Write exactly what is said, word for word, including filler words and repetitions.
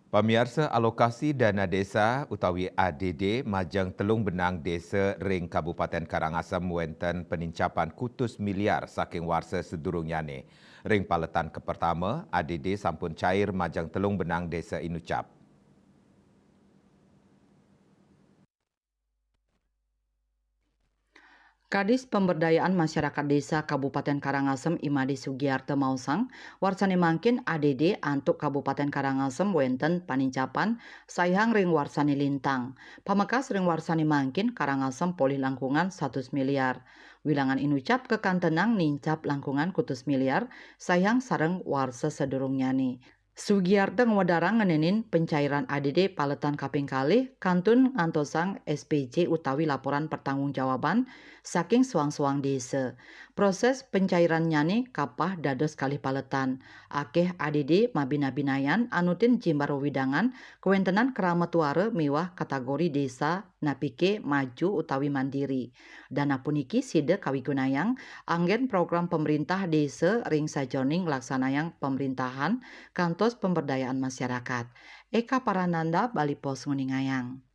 Pamiarsa, alokasi dana desa utawi A D D majeng telung benang desa ring Kabupaten Karangasem wenten penincapan kutus miliar saking warsa sedurungnyane. Ring paletan kapertama, A D D sampun cair majeng telung benang desa inucap. Kadis Pemberdayaan Masyarakat Desa Kabupaten Karangasem I Made Sugiarto maosang, warsane mangkin A D D antuk Kabupaten Karangasem wenten panincapan saihang ring warsane lintang. Pamekas ring warsane mangkin Karangasem polih langkungan satus miliar. Wilangan inucap kakantenang nincap langkungan kutus miliar saihang sareng warsa sadurungnyane. Sugiarto ngwedarang ngenenin pencairan A D D paletan kaping kalih kantun ngantosang S P C utawi laporan pertanggungjawaban saking soang-soang desa. Proses pencairannyane kapah dados kalih paletan. Akeh A D D mabina-binayan anutin jimbar wewidangan kawentenan krama tuara miwah kategori desa napike maju utawi mandiri. Dana puniki sida kawigunayang anggen program pemerintah desa ring sajeroning nglaksanayang pemerintahan kantos pemberdayaan masyarakat. Eka Parananda, Bali Post, nguningayang.